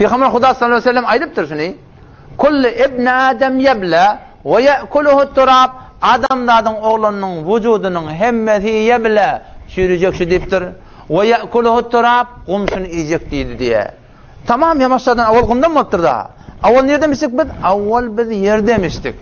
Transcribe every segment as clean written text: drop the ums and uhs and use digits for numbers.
Pygamber Huda sallallahu aleyhi ve sellem aýdypdyr şuny. Kullu ibn Adam ýebla we ýekuluhu turab. Adamzadyň oglanynyň wujudynyň hemmesi ýebla, çüýrüjek şu diýipdir. We ýekuluhu turab, gum şuny iýjek diýdi diýe. Tamam ýamaşjadan awal gumdan bolupdyr da. Awal nirden içdik biz? Awal biz ýerden içdik.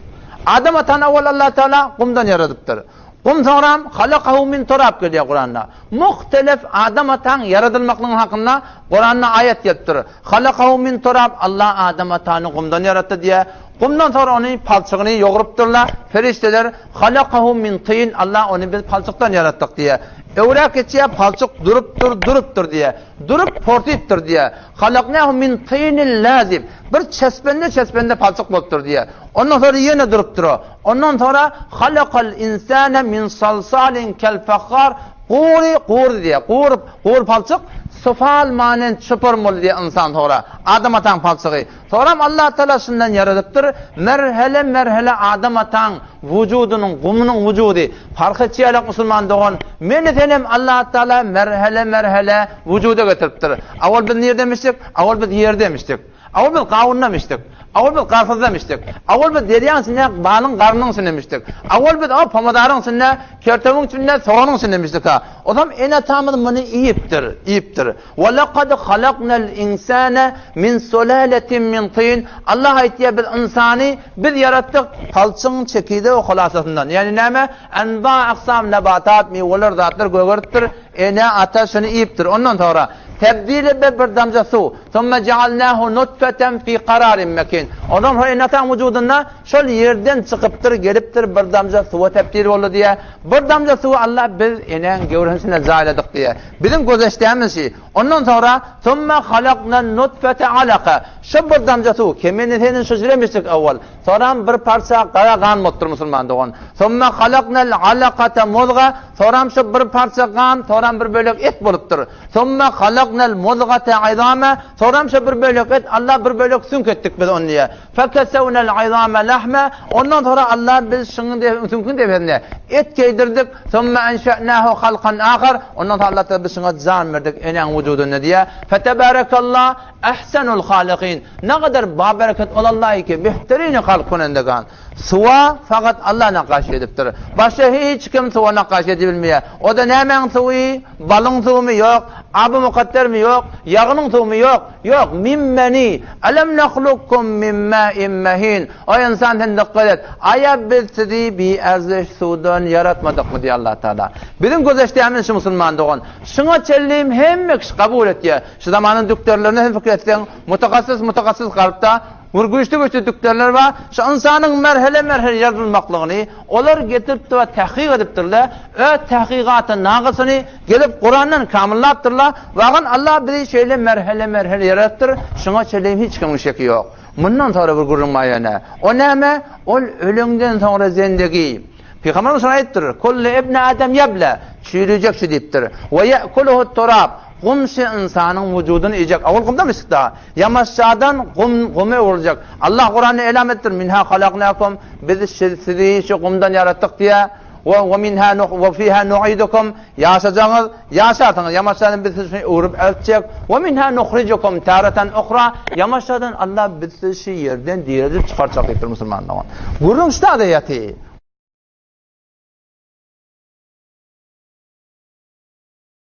Adam atany awal Allah Teala gumdan ýaradypdyr. Gum soňram halakahu min turab gelýär Kuranda. Muhtelef Adam ataň ýaradylmaklygyň hakynda Kuranda aýat gelipdir. Halakahu min turab Allah Adam atany gumdan ýaratdy diýýär. Gumdan soňra ony palçygyny ýogrupdyrlar. Perişdeler halakahu min tin Allah ony biz palçykdan ýaratdyk diýýär. Öwräk geçýär palçyk durupdyr, durupdyr diýýär. Durup porsypdyr diýýär. Halaknahu min tinil lazib. Bir çesbende-çesbende palçyk bolupdyr diýýär. Ondan soňra ýene durupdyr o. Ondan soňra halakal insane min salsalin kel fahhar gury gury diýýär. Gury gury palçyk sufal manen çypar boldy diýýär ynsan soňra. Adam ataň palçygy. Soňram Allah Taala şundan ýaradypdyr. Merhele merhele Adam ataň wujudynyň gumunyň wujudy. Parh etýärler musulman dogan. Meni senem Allah Taala merhele merhele wujuda getiripdir. Awal biz nirde mişdik? Awal biz ýerde mişdik. Awal biz gawunda mişdik. Awal biz garpyzda mişdik. Awal biz derýaň içinde balyň garnyň içinde mişdik. Awal biz o pomodaryň içinde, kertewiň içinde, soganyň içinde mişdik ha. Ozam ene-atamyz muny iýipdir, iýipdir. Wa laqad halaknal insane min sulaletin min tin. Allah aýtýar biz ynsany biz ýaratdyk palçygyň çekirdegi hulasasyndan. Ýagny näme? Enwa aksam nabatat miweler zatlar gögeripdir. Ene ata şuny iýipdir. Ondan soňra tebdil be bir damja suw. Summa ja'alnahu nutfeten fi qararin mekin. Ondan soňra ene ataň wujudynda şol ýerden çykypdyr, gelipdir bir damja suwa tebdil boldy diýýär. Bir damja suwy Allah biz enäň göwresine jaýladyk diýýär. Biziň gözeşdämiz şi. Ondan soňra Summa halaknan nutfete alaka. Şo bir damja suw, kemini seniň şu jiremişdik owal. Soňram bir parça gara gan bolupdyr musulman dogan. Summa halaknal alakata muzga. Soňram şo bir parça gan, soňram bir bölek et bolupdyr. Summa halaknal muzgata izama. Soňram şo bir bölek et, Allah bir bölek süňk etdik biz ony diýýär. Fekesewnel izame lahme, ondan soňra Allah biz şuň süňküň depesine et geýdirdik, Summe enşe'nahu halkan ahar, ondan soňra Allah Tagala biz şuňa jan berdik enäň wujudynda diýýär. Fetebarekallah ehsenul halikin, ne gadar babereket ol Allah ki behterin halk kunendegan. Suwa fakat Allah nakgaş edipdir. Başga hiç kim suwa nakgaş edibilmeýär. O-da nämäň suwy? Balyň suwumy? Ýok. Aby mukaddermi? Ýok. Ýagynyň suwumy? Ýok. Ýok, min meni, Elem nehlukkum min ma'in mehin. Oý ynsan sen dykgat et, aýa biz sizi biärziş suwdan ýaratmadykmy diýýär Allah Tagala. Biziň gözeşdämiz şu musulman dogan. Şuňa çenlim hemme kişi kabul etýär. Şu zamanyň dükderlerine hem pikir etseň, mutahassys mutahassys galypda, bir güýçli güýçli dükderler bar. Şu ynsanyň merhele-merhele ýaradylmaklygyny olar getiripdir we tahkyk edipdirler. Öz tahkygaty nagysyny Gelip Kurandan kamyllapdyrlar. Wagan Allah bizi şeýle merhele-merhele ýaradypdyr, şuňa çenli hiç kimiň şeki ýok. Mundan soňra bir gürrüň bar ýöne. O näme? Ol öleňden soňra zendegi. Pygamberimiz şony aýdypdyr, Kullu ibni Adam ýebla, çüýrüjek şu diýipdir. We ýekuluhu turab, gum şu ynsanyň wujudyny iýjek. Owal gumdan içdik-da. Ýamaşjadan gum guma öwrüljek. Allah Kuranda elam edipdir, Minha halaknakum, biz sizi şu gumdan ýaratdyk diýýär. We we minha nuh we fiha nu'idukum ýaşajagyňyz, ýaşarsyňyz, ýamaşjadan biz sizi öwrüp eltjek. We minha nuhrijukum taratan uhra ýamaşjadan Allah biz sizi şu ýerden direldip çykarjak diýipdir musulman dogan. Gürrüň şuda ýaty.